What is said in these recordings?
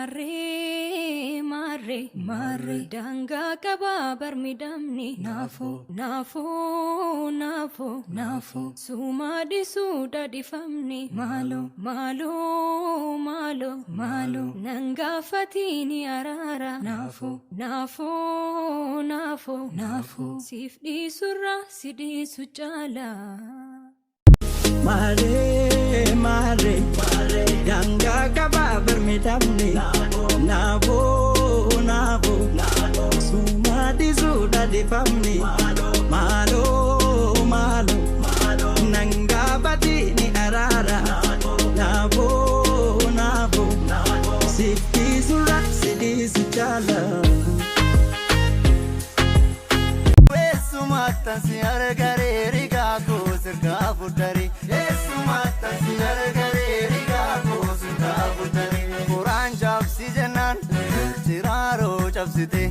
Maarree maarree maarree daangaa qabaa barmidamni naafoo naafoo naafoo naafoo suumaa dhisuu dadhifamni maaloo maaloo maaloo maaloo nan gaafatini araara naafoo naafoo naafoo naafoo siif dhiisurra si dhiisu caala. Maarree maarree daangaa qabaa barmidamni naafoo naafoo suumaa dhisuu dhadhifamni maaloo maaloo nan gaafatini araara naafoo naafoo siif dhiisurra si dhiisu caala. Eessumattan si argaree rigaa koo sirgaa fudhare. Eessumattan si argaree rigaa koo sirgaa fudhare. Qoraan cabsi jennaan jiraaroo cabsite.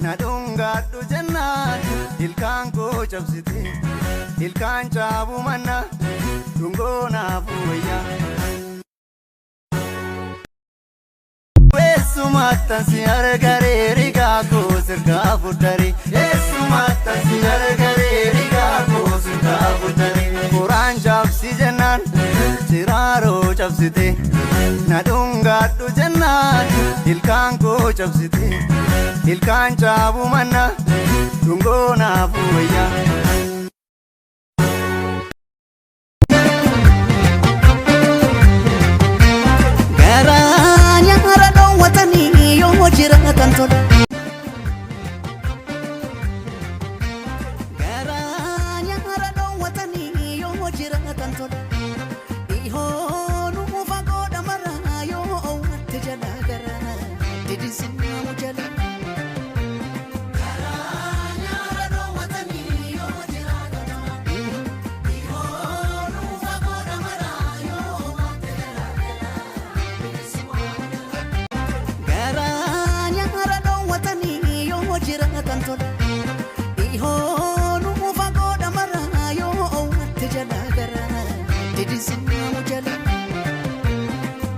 Na dhungaadhu jennaan ilkaan koo cabsite. Ilkaan caabu manna dhungoo naafu wayya. Eessumattan si argaree rigaa koo sirgaa fudhare. Eessumattan si argaree rigaa koo sirgaa fudhare. Qoraan cabsi jennaan jiraaroo cabsite. Na dhungaadhu jennaan ilkaan koo cabsite. Ilkaan caabu manna dhungoo naafu wayya. Garaa nyaara dhoowwatanii yoo jiraatan tola. Garaa nyaara dhoowwatanii yoo jiraatan tola. Dhihoonuu fagoo dhamaraa yoo owwatte jala garaa didinsinaamu jala. Garaa nyaara dhoowwatanii yoo jiraatan tola. Dhihoonuu fagoo dhamaraa yoo owwatte jala garaa didinsinaamu jala. Garaa nyaara dhoowwatanii yoo jiraatan tola. Dhihoonuu fagoo dhamaraa yoo owwatte jala garaa didinsinaamu jala.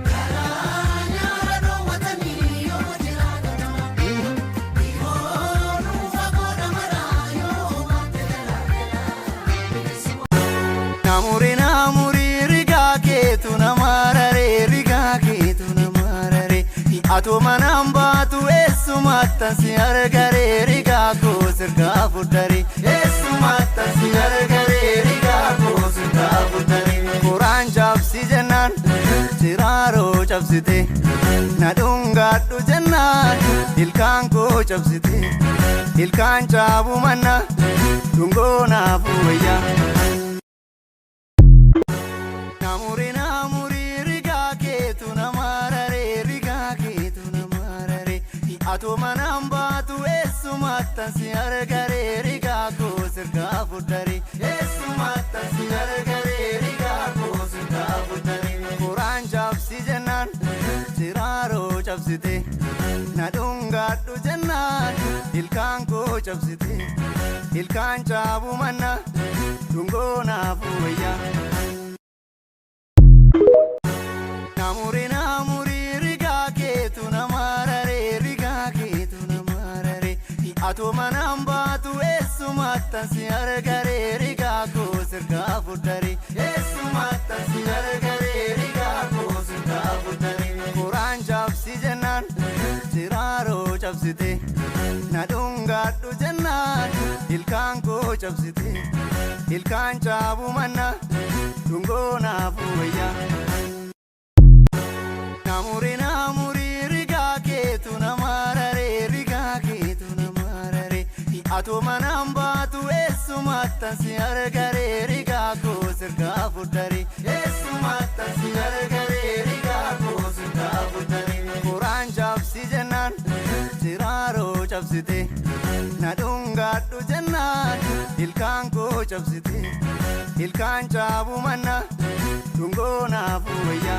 Garaa nyaara dhoowwatanii yoo jiraatan tola. Dhihoonuu fagoo dhamaraa yoo owwatte jala garaa didinsinaamu. Namuri namuri rigaa keetu namararee rigaa keetu namararee. Atoo manaan baatu eessumattan si argaree rigaa koo sirgaa fudhare. Eessumattan si argaree rigaa koo sirgaa fudhare. Qoraan cabsi jennaan jiraaroo cabsite. Na dhungaadhu jennaan ilkaan koo cabsite. Ilkaan caabu manna dhungoo naafu wayya. Namuri namuri rigaa keetu namararee rigaa keetu namararee. Atoo manaan baatu eessumattan si argaree rigaa koo sirgaa fudhare. Eessumattan si argaree rigaa koo sirgaa fudhare. Qoraan cabsi jennaan jiraaroo cabsite. Na dhungaadhu jennaan ilkaan koo cabsite. Ilkaan caabu manna dhungoo naafu wayya. Namuri namuri rigaa keetu namararee rigaa keetu namararee. Atoo manaan baatu eessumattan si argaree rigaa koo sirgaa fudhare. Eessumattan si argaree rigaa koo sirgaa fudhare. Qoraan cabsi jennaan jiraaroo cabsite. Na dhungaadhu jennaan ilkaan koo cabsite. Ilkaan caabu manna dhungoo naafu wayya. Namuri namuri rigaa keetu namararee rigaa keetu namararee. Atoo manaan baatu eessumattan si argaree rigaa koo sirgaa fudhare. Eessumattan si argaree rigaa koo sirgaa fudhare. Qoraan cabsi jennaan jiraaroo cabsite. Na dhungaadhu jennaan ilkaan koo cabsite. Ilkaan caabu manna dhungoo naafu wayya.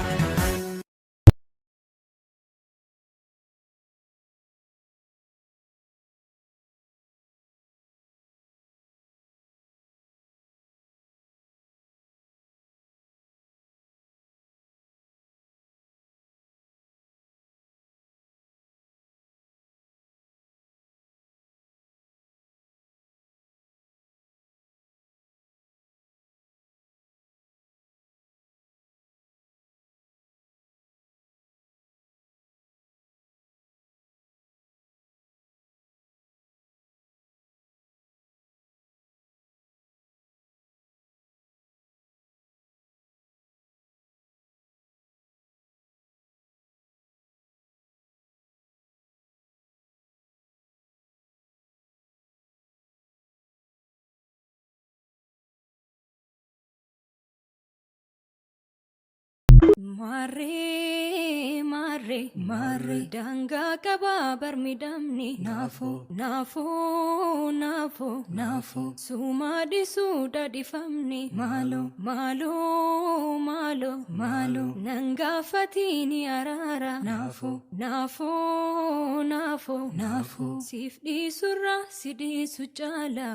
Maarree maarree maarree daangaa qabaa barmidamni naafoo naafoo naafoo naafoo sumaa dhisuu dadhifamni maaloo maaloo maaloo maaloo nan gaafatini araara naafoo naafoo naafoo naafoo siif dhiisurra si dhiisu caala.